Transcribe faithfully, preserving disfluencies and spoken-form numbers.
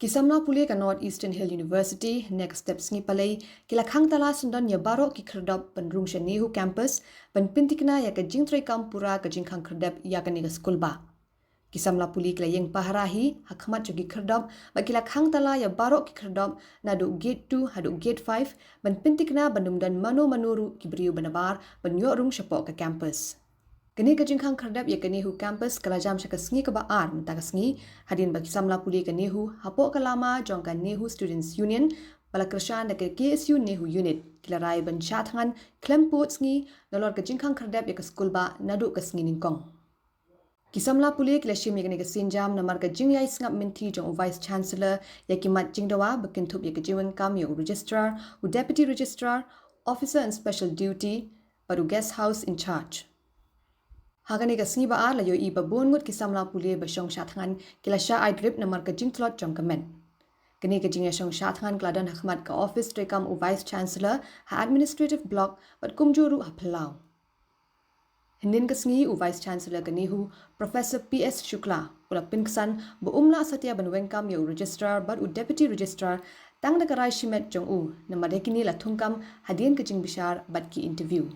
Ki samla pule ka North Eastern Hill University hynne ka step sngi Palei ki la khang tala syndon ïa baroh ki khyrdop ban rung sha NEHU campus ban pyntikna ïa ka jingtreikam pura ka jingkhang khyrdep ïa kane ka skulbah. Ki samla pule ki la ïeng pahara hi ha khmat jong ki khyrdop bad ki la khang tala ïa baroh ki khyrdop naduh gate two haduh gate five ban pyntikna ban ym don mano mano ruh ki briew ba nabar ban ïoh rung shapoh ka campus. Kane ka jingkhang khyrdep ïa ka NEHU campus ka la jam sha ka sngi kaba ar mynta ka sngi, hadien ba ki samla pule ka NEHU hapoh ka lama jong ka NEHU Students Union ba la kyrshan da ka KSU NEHU Unit ki la rai ban shah thngan khlem pud sngi nalor ka jingkhang khyrdep ïa ka skulbah naduh ka sngi nyngkong. Ki samla pule ki la shim ïa kane ka sienjam namar ka jingïai sngap mynthi jong u Vice Chancellor ïa ki mat jingdawa ba kynthup ïa ka jingweng kam ïa u Registrar, u Deputy Registrar, Officer in Special Duty bad u Guest House in Charge. Ha kane ka sngi ba ar la ïohi ba bun ngut ki samla pule ba shong shah thngan ki la shah ai drip namar ka jingtlot jong ka met. Kane ka jingïashong shah thngan ka la don ha khmat ka office treikam u Vice Chancellor ha Administrative Block bad kumjuh ruh ha phyllaw. Hynnin ka sngi u Vice Chancellor ka NEHU, Professor P S Shukla, u la pynksan ba um lah satia ban weng kam ïa u Registrar bad u Deputy Registrar tang da ka rai shimet jong u namar ïa kine la thungkam hadien ka jingbishar bad ki interview.